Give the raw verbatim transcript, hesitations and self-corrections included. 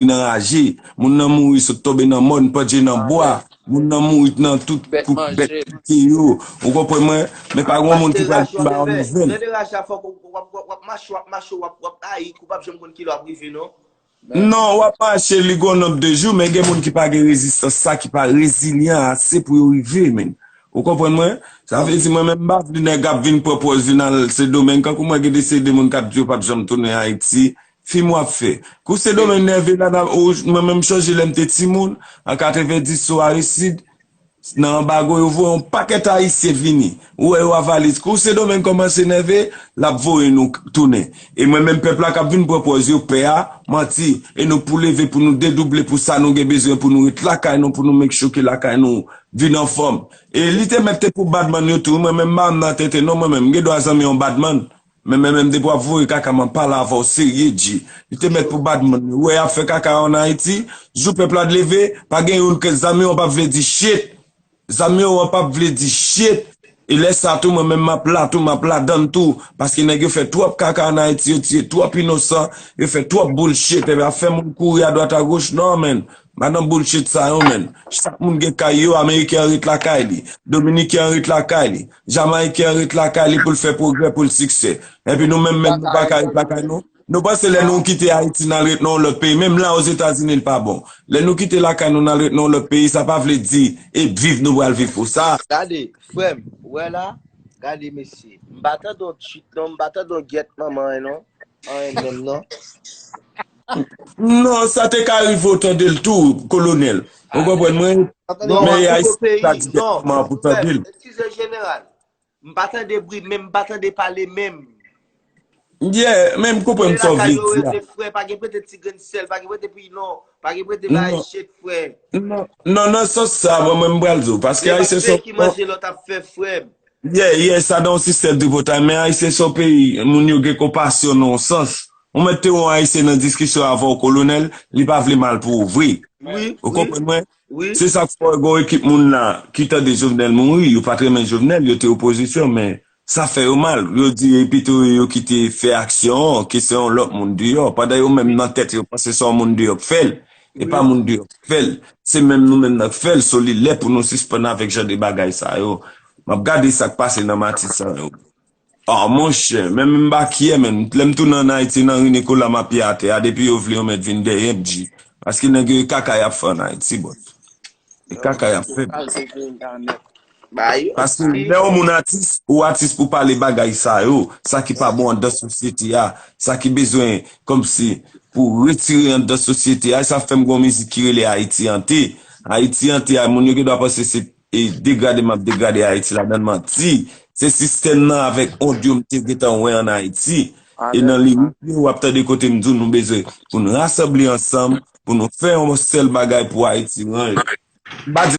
nan raje. Moun nan mouri sot tonbe nan mòn, pandje nan bwa. Moun nan mouri nan tout bèt pike yo. Ou konprann mwen? Men pa gen yon moun ki pral ba yo nouvèl. Lè raje a fè w, w ap mache, w ap mache, w ap ayi, ou p ap janm konn kilè w ap rive, non. Non, w ap mache, li gon nonb de jou, men gen moun ki pa gen rezistans sa, ki pa rezilyan ase pou yo rive, menn. Ou konprann mwen? Sa vle di mwen menm m pa vle nèg ap vin pran pòz vin al Sendomeng, kankou mwen gen de seri de moun k ap di yo p ap janm tounen Ayiti, fim w ap fè. Kou Sendomeng nève la, mwen menm m chonje lè m te timoun, an katrevenndis sou Aristide, nan anbago, yo voye yon pakèt Ayisyen vini. Ou wè yo avaliz. Kou Sendomeng kòmanse nève, l ap voye nou tounen. E mwen menm pèp la k ap vin pran pòz yo pè a, manti. E nou pou leve pou nou dedouble pou sa nou gen bezwen pou nou ret lakay nou, pou nou make sure ke lakay nou vin anfòm. E li te mèt te pou badmann yo tou. Mwen menm m pa nan tenten non, mwen menm m gen dwa zanmi yon badmann. Men men menm depi w ap voye kaka m ap pale avè w serye G. Li te mèt pou badmann yo. Ou wè y ap fè kaka an Ayiti, jou pèp la leve, pa gen youn ke zanmi w p ap vle di shit. Zanmi w p ap vle di shit. E lè sa tou mwen menm m ap la tou, m ap ladann tou. Paske nèg yo fè twòp kaka an Ayiti, yo tiye twòp inosan, yo fè twòp bullshit, epi ap fè moun kouri adwat agoch. Non menn, pa nan bullshit sa yo menn. Chak moun gen kay yo, Ameriken an ret lakay li, Dominiken an ret lakay li. Jamayiken an ret lakay li pou l fè pwogrè, pou l siksè. Epi nou menm, menm nou pa ka ret lakay nou. Nou panse lè nou kite Ayiti n al ret nan yon lòt peyi, menm la Ozetazini l pa bon. Lè nou kite lakay nou n al ret nan yon lòt peyi, sa pa vle di e viv nou pral viv pou sa. Gade, frè m, ou wè la, gade mesye, m pa tande yon shit non, m pa tande yon gyèt manman an non, anyen menm non. Non, sa te ka rive w tande l tou, kolonèl. Ou konprann mwen? Men Ayisyen pa di kòman pou tande l. Eskize jeneral. M pa tande bri menm, m pa tande pale menm. Yeah, men m konprann sa w vle di a. Frè, pa gen prete ti grenn sèl, pa gen prete pilon, pa gen prete bagay shit, frè. Non, non, nan sans sa, mwen menm m pral di w, paske Ayisyen se yon peyi ki manje lòt ap fè, frè m. Yeah, yeah, sa nan yon sistèm tripotay, men Ayisyen se yon peyi, moun yo gen konpasyon nan yon sans. Ou mèt te wè yon Ayisyen nan diskisyon avè w, kolonèl, li pa vle mal pou ou vre. Ou konprann mwen? Se sa k fè w gen yon ekip moun la ki tande Jovenel mouri, yo pa t renmen Jovenel, yo te opozisyon, men sa fè yo mal. Yo di e pito yo ki te fè aksyon an, ke se yon lòt moun deyò. Pandan yo menm nan tèt yo panse se yon moun deyò k fè l. E pa moun deyò k fè l. Se menm nou menm nan k fè l, so li lè pou nou sispann avèk jan de bagay sa yo. M ap gade sa k pase nan Matis sa yo. Ah, monchè, menm m pa kyè, menm. Lè m tounen ann Ayiti, nan ri Nikola, m ap pye atè a, depi yo vle, yo mèt vin dèyè m, G. Paske nèg yo, e kaka y ap fè ann Ayiti, bòt. E kaka y ap fè. Paske lè yon moun atis, ou atis pou pale bagay sa yo, sa ki pa bon anndan sosyete a, sa ki bezwen, kòmsi, pou retire anndan sosyete a, e sa fè m gon mizik ki rele Ayiti Ante. Ayiti Ante a, moun yo gen dwa panse se e degrade m ap degrade Ayiti ladan l, manti. Se sistèm nan avèk odio m te gentan wè ann Ayiti. E nan lirik yo, w ap tande kote m di w nou bezwen pou n rasanble ansanm, pou nou fè yon sèl bagay pou Ayiti ranje. M pa di